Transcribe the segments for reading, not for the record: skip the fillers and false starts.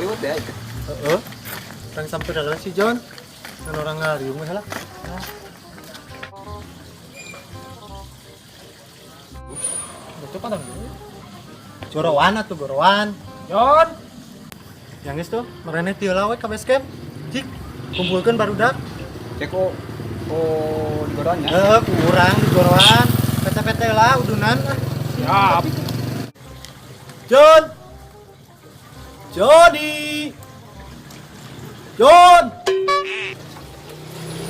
Ngaliwet ya itu. Heeh. Urang sampai dalam si John. Kan orang ngariung we lah. Itu kan dulu. Joroan atuh goroan. John. Yang geus tuh, marane teu we ka base camp. Cik, kumpulkeun barudak. Cek kok oh di goronnya. Heeh, ku urang di goroan. PT-PT lah udunan ah. Siap. John. Jody. John.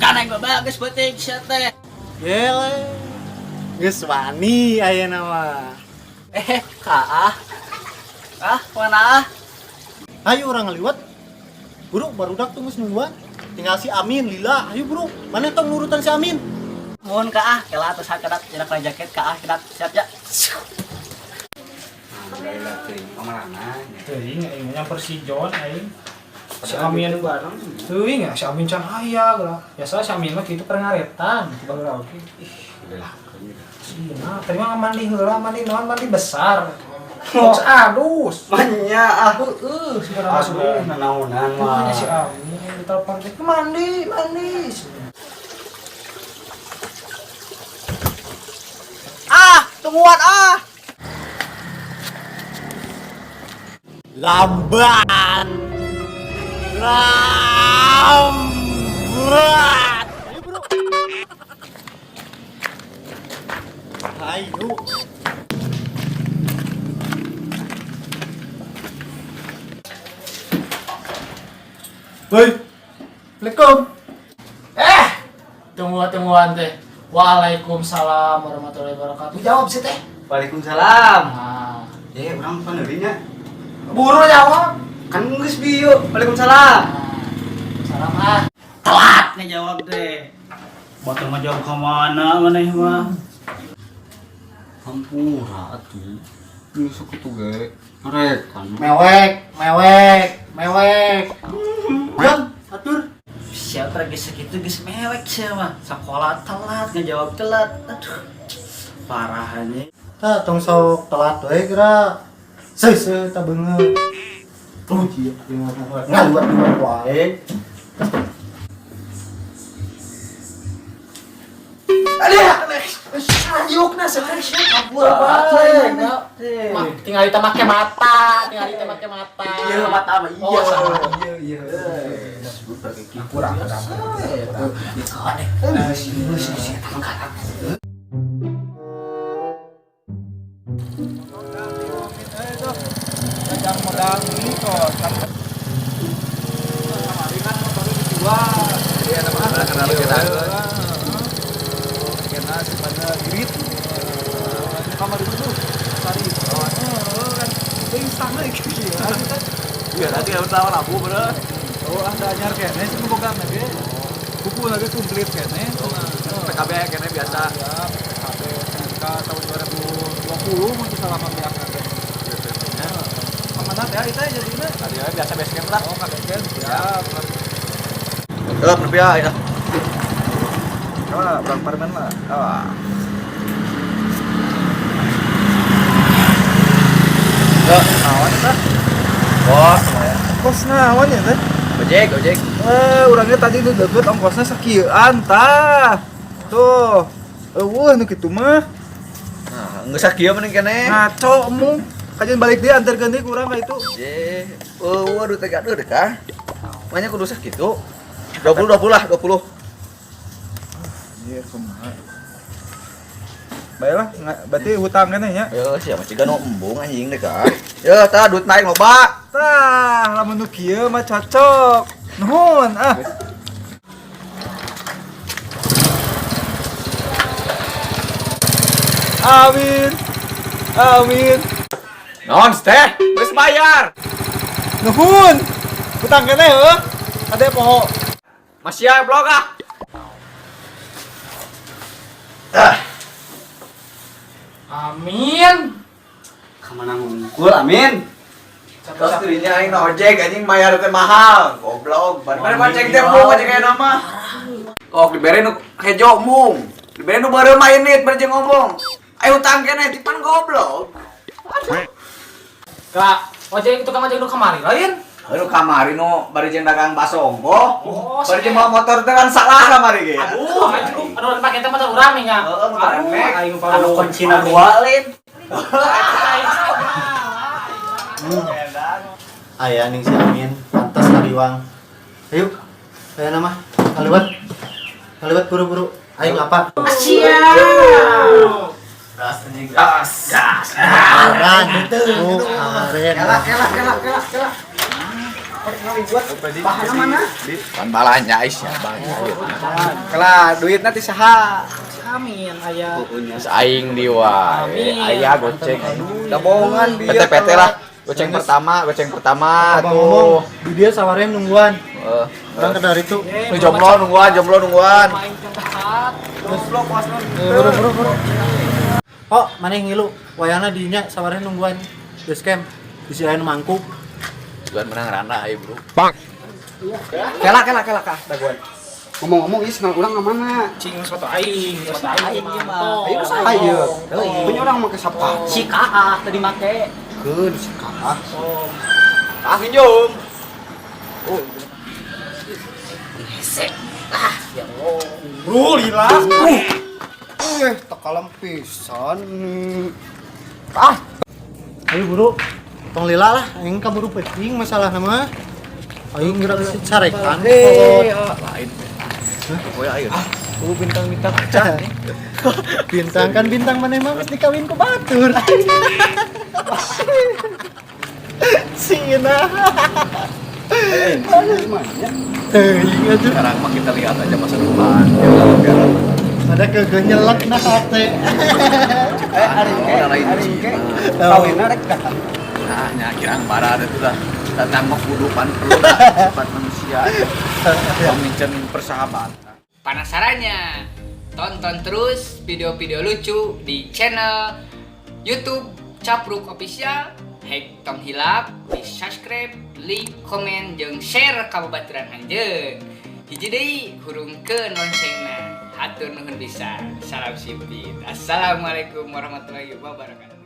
Kan aing bapak geus peuting sia teh. Gele. Geus wani ayeuna mah. Eh, ka ah. Ah, mana ah? Ayo urang ngaliwat. Buru barudak tuh geus nungguan. Tinggal si Amin lila. Ayo buru. Mana tong nurutan si Amin? Mohon ka ah, kela atas kadak jarak jaket ka ah, kedak siap ya. Alhamdulillah teuing pamarana. Teuing aing nyamper si John aing. Si Amin bareng. Teuing ya si Amin can aya geura. Biasa si Amin mah kitu ngaretan gitu baheula oge. Ih, sina, tadi mah mandi heula, mandi naon mandi besar. Box adus. Manya ah. Heeh, sebenarnya Aduh, sudah. nanaonan mah. Makanya si Amin ditelepon teh mandi, mandi. Ah, tungguan ah. Lambat. Lambat. Ayo bro. Ayo. Hoi. Assalamualaikum. Eh, tungguan-tungguan teh. Waalaikumsalam warahmatullahi wabarakatuh. Jawab sih teh. Waalaikumsalam. Nah, Eh, urang paneuri nya. buru jawab. Kan geus bieu. Waalaikumsalam. Nah, salam ah. Telat ngejawab teh. Batur mah jawab ka mana maneh mah. Hampura atuh. Geus sakitu ge. Ngarekan. Mewek, mewek, mewek. John, atur. Siapa lagi segitu geus mewek sia mah. Sekolah telat, ngejawab telat. Aduh. Parah anjing. Tah tong sok telat we geura. Seuh seuh tah beungeut. Ruji ngaliwat liwat wae. Yukna sekarang sih kabur tinggal kita make mata, tinggal kita make mata. Iya, mata mah iya. Oh, sama. Iya, iya. Kurang, kurang. Yang modal ini kok. Iya, nama kenal kita. Kena sebenarnya irit. Kamar itu tuh. Tadi. Oh, kan. Instan lagi. Iya, nanti harus tahu rabu, bro. Oh, ada anyar kene sih boga lagi. Buku lagi komplit kene. PKB kene biasa. Ya, PKB SMK tahun 2020 mun salah mah biasa. Kemana ya itu jadinya? Tadi ya biasa base camp lah. Oh, ke base camp. Siap. Tetep nepi ya. Coba berang parmen lah. Ah. Ya, naon tah? Bos, lumayan. Ongkos naon ya teh? Ojek, ojek. Eh, urangnya tadi nu deket ongkosnya sakieuan tah. Tuh. Eueuh nu kitu mah. Nah, geus sakieu mending keneh. Ngaco embung. Kajian balik dia antarkeun deui ku urang ka itu. Je, eueuh duit teh gaduh deh kah? Makanya kudu sakitu. 20 20 lah, 20. Iya, kumaha. Baiklah, berarti hutang keneh nya. Ya, siapa ciga nu embung anjing deh kah? Ya, tah duit naik loba. Tah, lamun nu kieu mah cocok. Nuhun ah. Amin. Amin. Non, teh, geus bayar. Nuhun. Hutang keneh heuh. Ade poho. Masih ya blog ah. Amin. Kamana ngungkul, amin. Terus dirinya aing na ojek anjing bayar teh mahal. Goblok. Mana ojek teh mung ojek aya nama. Oh, dibere nu hejo mung. Dibere nu beureum mah ini bari jeung ngomong. Ayo utang keneh tipan goblok. Kak, ojek tukang ojek nu kamari lain. Aduh kamari nu bari jeung dagang bakso ongkoh. Oh, Bari jeung bawa motor teh kan salah kamari ge. Aduh, aduh, aduh, pakai tempat urang nih nya. Heeh, motor Aduh, NMAX. aing Anu kuncina dua lain. Aya ning si Amin, pantas kaliwang. Ayo, aya nama kaliwat. Kaliwat buru-buru. Aing apa? Siap. Gas anjing. Gas. Gas. Aren. Oh, aren. Kelak kelak kelak kelak kelak. Bahanna mana? Kan balanya ais ya, bang. Kelah duit nanti saha. Si Amin aya. Geus aing di wae. Amin. Aya goceng. Da bohongan dia. PT-PT lah. Goceng pertama Abang tuh. ngomong, di dia sawarnya nungguan. Heeh. Orang ke dari itu. Eh, Nu jomblo nungguan, jomblo nungguan. Aing teu tahan. Goblok wasna. Buru buru buru. Oh, mana yang ngilu? Wayana dinya sawarnya nungguan. Base camp. Bisi aya nu mangkuk. Tuan menang rana ayo, Bro. Kelak kelak kelak kah daguan. Ngomong-ngomong, ieu sendal urang ka mana? Cing sepatu aing, sepatu aing mah. Ayo saha ieu? Punya urang make sepatu. Si Kaah tadi make. Keun si Kaah. Ah, minjem. Bro, lila. Eh, tekalem pisan. Ah. Ayo buru. Tong lila lah, aing kaburu penting masalah nama. Aing geura carekan. Lain. Pokoknya ayo. Oh, bintang-bintang acan. Bintang kan bintang mana emang mesti kawin ku batur. Sina. Teuing atuh. Sekarang mah kita lihat aja masa depan. Ya, biar Ada kegenyelek nah hate. Eh, ari ke, Oh, lain ari ke. Oh. Kawinna rek datang. Nah, nya kirang bara ada tuh lah. Tentang mah kudu pan perlu lah sifat manusia. Pemincen persahabatan. Penasarannya? Tonton terus video-video lucu di channel YouTube Capruk Official. Hek tong hilap di subscribe, like, komen, jeung share ka babaturan anjeun. Hiji deui hurungkeun loncengna. Hatur nuhun pisan. Salam simpit. Assalamualaikum warahmatullahi wabarakatuh.